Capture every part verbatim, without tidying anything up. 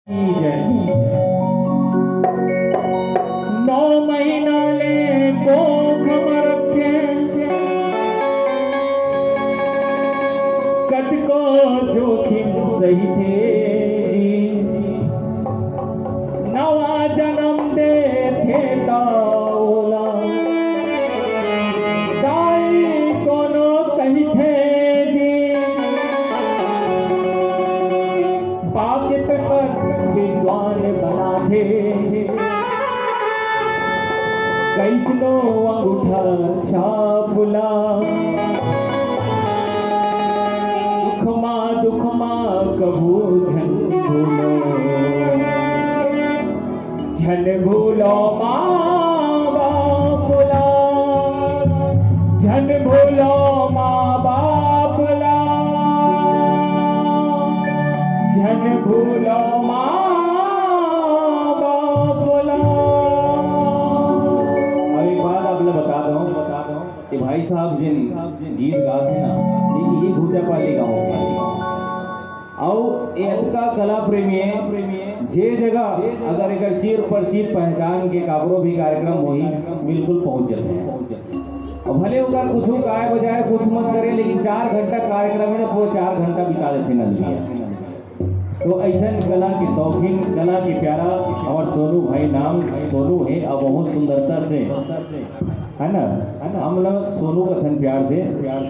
जय। नौ महीना ले कोख म रखे, कतको जोखिम सहिथे जी। नवा जनम देथे त ओला दाई कोनो कहिथे जी। पाके पेपर विद्वान बनाथे, कइसनो अंगूठा छाप ला। सुख मा दुख मा कभू झन भूलो, झन भूलो माँ बाप ला, झन भूलो माँ बाप ला, झन भूलो माँ बाप ला। अब एक बात आप ला बता दो, बता दो कि भाई साहब जिन गीत गाथे ना, ये, ये भूचापाली गाँव के। अउ ये अतका कला प्रेमी हे, जे जगह अगर एकर चीर परिचित पहचान के काकरो भी कार्यक्रम होही, बिल्कुल पहुंच जाथे। अउ भले ओकर कुछ गाय बजाय कुछ मत करे, लेकिन चार घंटा कार्यक्रम हे ना, पूरा चार घंटा बिता देथे नंद भैया। तो अइसन कला के शौकीन, कला के प्यारा हमर सोनू भाई, नाम सोनू हे, अउ बहुत सुंदरता से, है ना, हम लोग सोनू कथन प्यार से,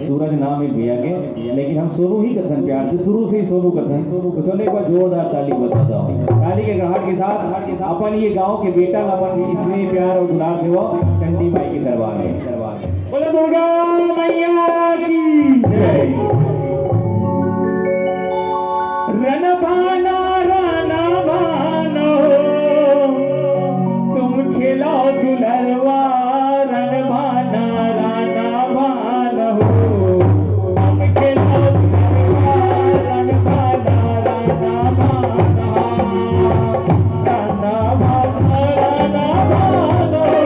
सूरज नाम हे भैया के, लेकिन हम सोनू ही कथन प्यार से, शुरू से ही सोनू कथन। तो चलो एक बार जोरदार ताली बजा दो। ताली के गड़गड़ाहट के साथ अपन ये गांव के बेटा ला अपन स्नेह, प्यार अउ दुलार देवो चंडी माई के दरबार में। बोलो दुर्गा मैया की जय। रन भाना, रन भाना हो, तुम खेलो दुलरवा, रन भाना, रन भाना हो, तुम खेलो दुलरवा, रन भाना, रन भाना, रन भाना, रन भाना हो।